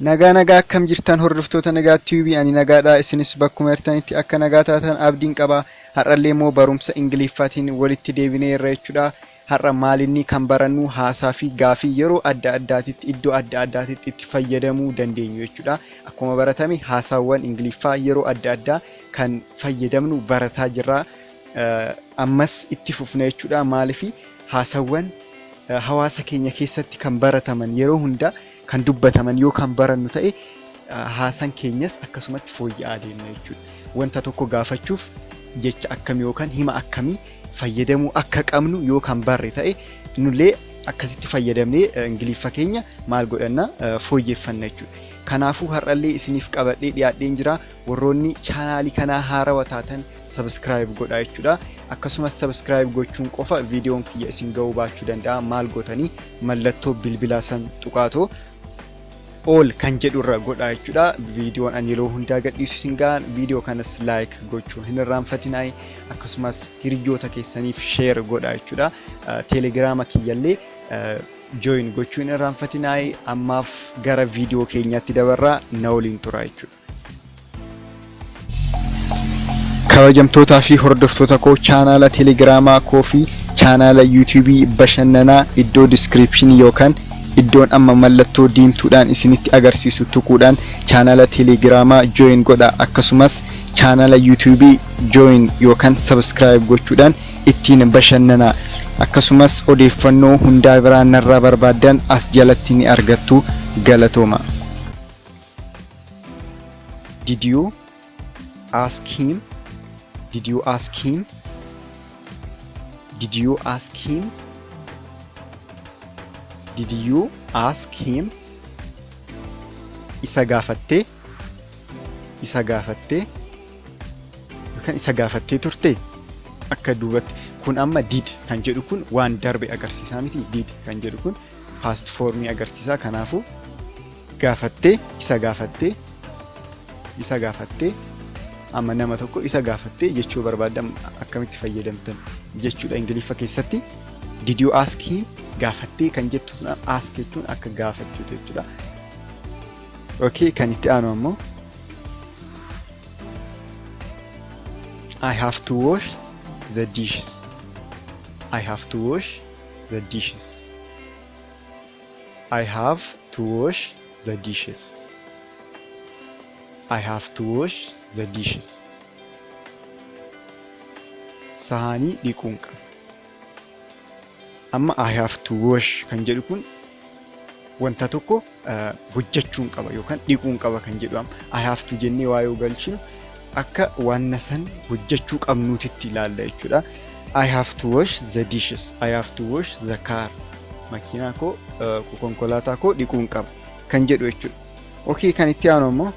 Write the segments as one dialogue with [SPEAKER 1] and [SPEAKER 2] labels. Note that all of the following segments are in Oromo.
[SPEAKER 1] Nagaa nagaa, akkam jirtan hordoftoota Nagaa Tube? Ani nagaadha, isinis bakkuma jirtanitti akka nagaa taatan abdiin qaba. Har'allee immoo barumsa Ingiliffaatiin walitti deebinee irra jechuudha. Har'a maalinni kan barannu? Haasaa fi gaafii yeroo adda addaatitti iddoo adda addaatitti itti fayyadamuu dandeenyu jechuudha. Akkuma baratame haasaawwan Ingiliffaa yeroo adda addaa kan fayyadamnu barataa jirra. Ammas itti fufna jechuudha. Maaliif? Haasaawwan hawaasa keenya keessatti kan barataman, yeroo hundaa kan dubbataman yoo kan barannu ta'e, haasaan keenyas akkasumatti fooyya'aa deemna jechuudha. Wanta tokko gaafachuuf jecha akkamii yookaan hima akkamii fayyadamuu akka qabnu yoo kan barre ta'e, nullee akkasitti fayyadamnee Ingiliffa keenya maal godhanna? Fooyyeffanna jechuudha. Kanaafuu har'allee isiniif qabadhee dhiyaadheen jira. Warroonni chaanaalii kanaa haarawa taatan subscribe godhaa jechuudha. Akkasumas subscribe gochuun qofa viidiyoon kiyya isin ga'uu baachuu danda'a. Maal gootanii? Mallattoo bilbilaa san tuqaatoo all kan jedhurra godhaa jechuudha. Viidiyoon ani yeroo hundaa gadhiisu isin ga'an. Viidiyoo kanas like gochuu hin irraanfatinaa. Akkasumas hiriyoota keessaniif share godhaa jechuudha. Teelegiraama kiyyallee join gochuu hin irraanfatinaa. Ammaaf gara viidiyoo keenyaatti dabarraa, na waliin tura jechuudha. Kabajamtootaa fi hordoftoota koo, chaanaala teelegiraamaa koo fi chaanaala yuutuubii bashannanaa iddoo description yookaan iddoon amma mallattoo diimtuudhaan isinitti agarsiisu tuquudhaan chaanaala teelegiraamaa join godha. Akkasumas chaanaala yuutuubii join yookaan subscribe gochuudhaan ittiin bashannanaa. Akkasumas odeeffannoo hundaa biraa narraa barbaaddan as jalatti ni argattu. Galatooma. Did you ask him? Did you ask him? Did you ask him? Did you ask him? Isa gaafattee? Isa gaafattee yookaan isa gaafattee turte? Akka duubatti kun amma did kan jedhu kun waan darbe agarsiisaa miti? Did kan jedhu kun past formii agarsiisa. Kanaafuu gaafattee, isa gaafattee, isa gaafattee. Amma nama tokko isa gaafattee jechuu barbaaddan akkamitti fayyadamtan jechuudha Ingiliffa keessatti? Did you ask him? Gaafattee kan jettu sun, ask jechuun akka gaafachuuti jechuudha. Okay, kan itti aanu ammoo I have to wash the dishes. I have to wash the dishes. I have to wash the dishes. I have to wash the dishes. Sahaanii dhiquun qaba. Amma I have to wash kan jedhu kun wanta tokko hojjechuun qaba yookaan dhiquun qaba kan jedhu. Amma I have to jennee waa yoo galchinu akka wanna san hojjechuu qabnuutitti ilaalla jechuudha. I have to wash the dishes. I have to wash the car. Makiinaa koo, konkolaataa koo dhiquun qaba kan jedhu jechuudha. Okay, kan itti aanu ammoo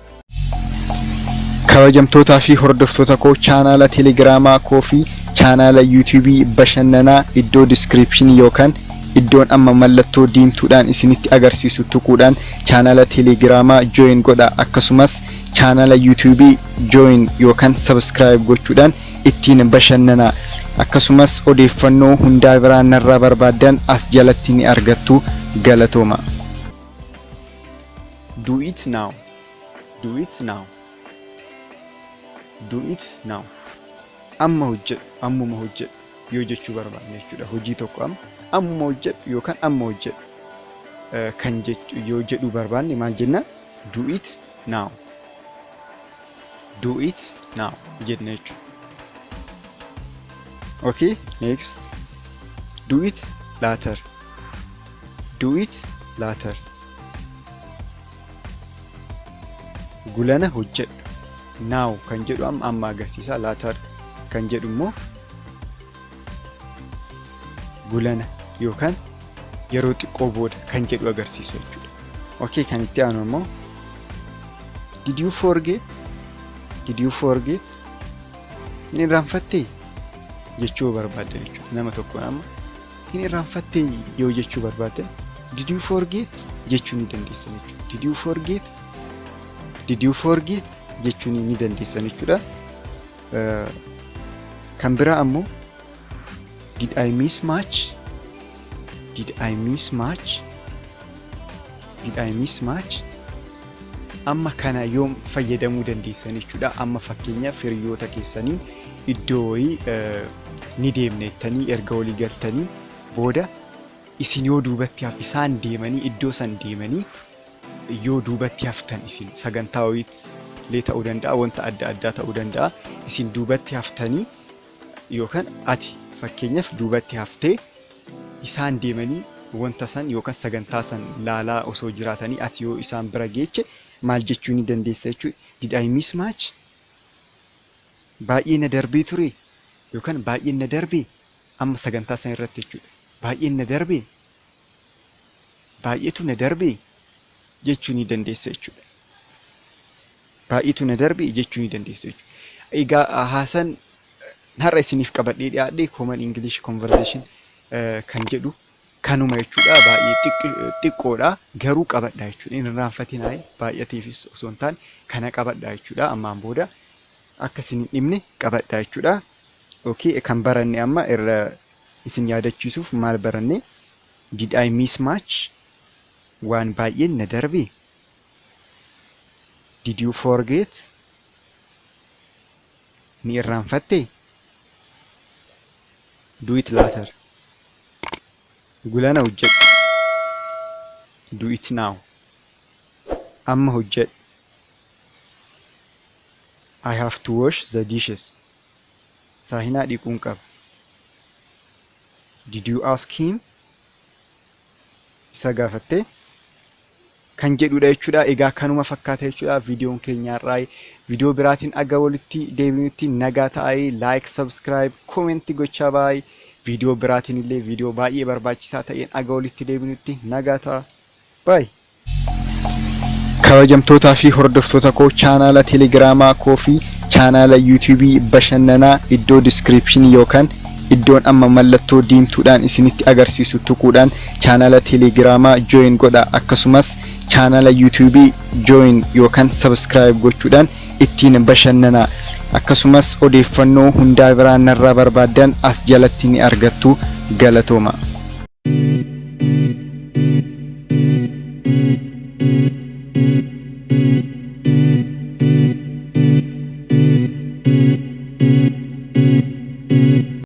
[SPEAKER 1] kabajamtootaa fi hordoftoota koo, chaanaala teelegiraamaa koo fi chaanaala yuutuubii bashannanaa iddoo description yookaan iddoon amma mallattoo diimtuudhaan isinitti agarsiisu tuquudhaan chaanaala teelegiraamaa join godha. Akkasumas chaanaala yuutuubii join yookaan subscribe gochuudhaan ittiin bashannanaa. Akkasumas odeeffannoo hundaa biraa narraa barbaaddan as jalatti ni argattu. Galatooma. Do it now. Do it now. Do it now. Amma hojjedhu, ammuma hojjedhu yoo jechuu barbaanne jechuudha. Hojii tokko amma ammuma hojjedhu yookaan amma hojjedhu kan jechu yoo jedhuu barbaanne maal jenna? Do it now. Do it now jenna jechuudha. Okay, next. Do it later. Do it later. Gulana hojjedhu. Now kan jedhu amma amma agarsiisa. Later kan jedhu immoo gulana yookaan yeroo xiqqoo booda kan jedhu agarsiisa jechuudha. Okay, kan itti aanu immoo did you forget? Did you forget? Hin irraanfattee jechuu barbaaddan jechuudha. Nama tokkoon amma hin irraanfattee yoo jechuu barbaaddan, did you forget jechuu ni dandeessan jechuudha. Did you forget? Did you forget jechuu ni dandeessan jechuudha. Kan biraa ammoo did I miss much? Did I miss much? Did I miss much? Amma kana yoom fayyadamuu dandeessan jechuudha. Amma fakkeenyaaf hiriyoota keessanii iddoo wayii ni deemna jettanii erga walii galtanii booda, isin yoo duubatti haf isaan deemanii, iddoo san deemanii yoo duubatti haftan, isin sagantaa wayiitillee ta'uu danda'a, wanta adda addaa ta'uu danda'a, isin duubatti haftanii yookaan ati fakkeenyaaf duubatti haftee isaan deemanii wanta san yookaan sagantaa san laalaa osoo jiraatanii, ati yoo isaan bira geeche maal jechuu ni dandeessa jechuudha? "Did I miss much?" Baay'ee na darbee ture yookaan baay'een na darbee amma sagantaa san irratti jechuudha. Baay'een na darbee, baay'eetu na darbee jechuu ni dandeessa jechuudha. Baay'eetu na darbee jechuu ni dandeessa jechuudha. Egaa haasaan har'a isiniif qabadhee dhiyaadhe Common English Conversation kan jedhu kanuma jechuudha. Baay'ee xiqqoodha, garuu qabadha jechuudha. Hin irraanfatinaa, baay'ateefis osoo hin taane kana qabadha jechuudha. Ammaan booda akka isin hin dhibne qabadha jechuudha. Okay, kan baranne amma irra isin yaadachiisuuf maal baranne? Did I miss much? Waan baay'een na darbe? Did you forget? Ni irraanfatte? Do it later. Gulana hojjedhu. Do it now. Amma hojjedhu. I have to wash the dishes. Saahinaa dhiquun qaba. Did you ask him? Isa gaafattee? Kan jedhudha jechuudha. Egaa kanuma fakkaata jechuudha viidiyoon keenya har'aa. Viidiyoo biraatiin aga walitti deebinutti nagaa ta'aa, like, subscribe, comment gochaa baay'ee. Viidiyoo biraatiin illee viidiyoo baay'ee barbaachisaa ta'een aga walitti deebinutti nagaa ta'a. Baay'ee. Kabajamtootaa fi hordoftoota koo, chaanaala Teelegiraamaa koo fi chaanaala Yuutuubii Bashannanaa iddoo description yookaan iddoon amma mallattoo diimtuudhaan isinitti agarsiisu tuquudhaan chaanaala Teelegiraamaa join godha. Akkasumas chaanaala Yuutuubii join yookaan subscribe gochuudhaan ittiin bashannanaa. Akkasumas odeeffannoo hundaa biraa narraa barbaaddan as jalatti ni argattu. Galatooma.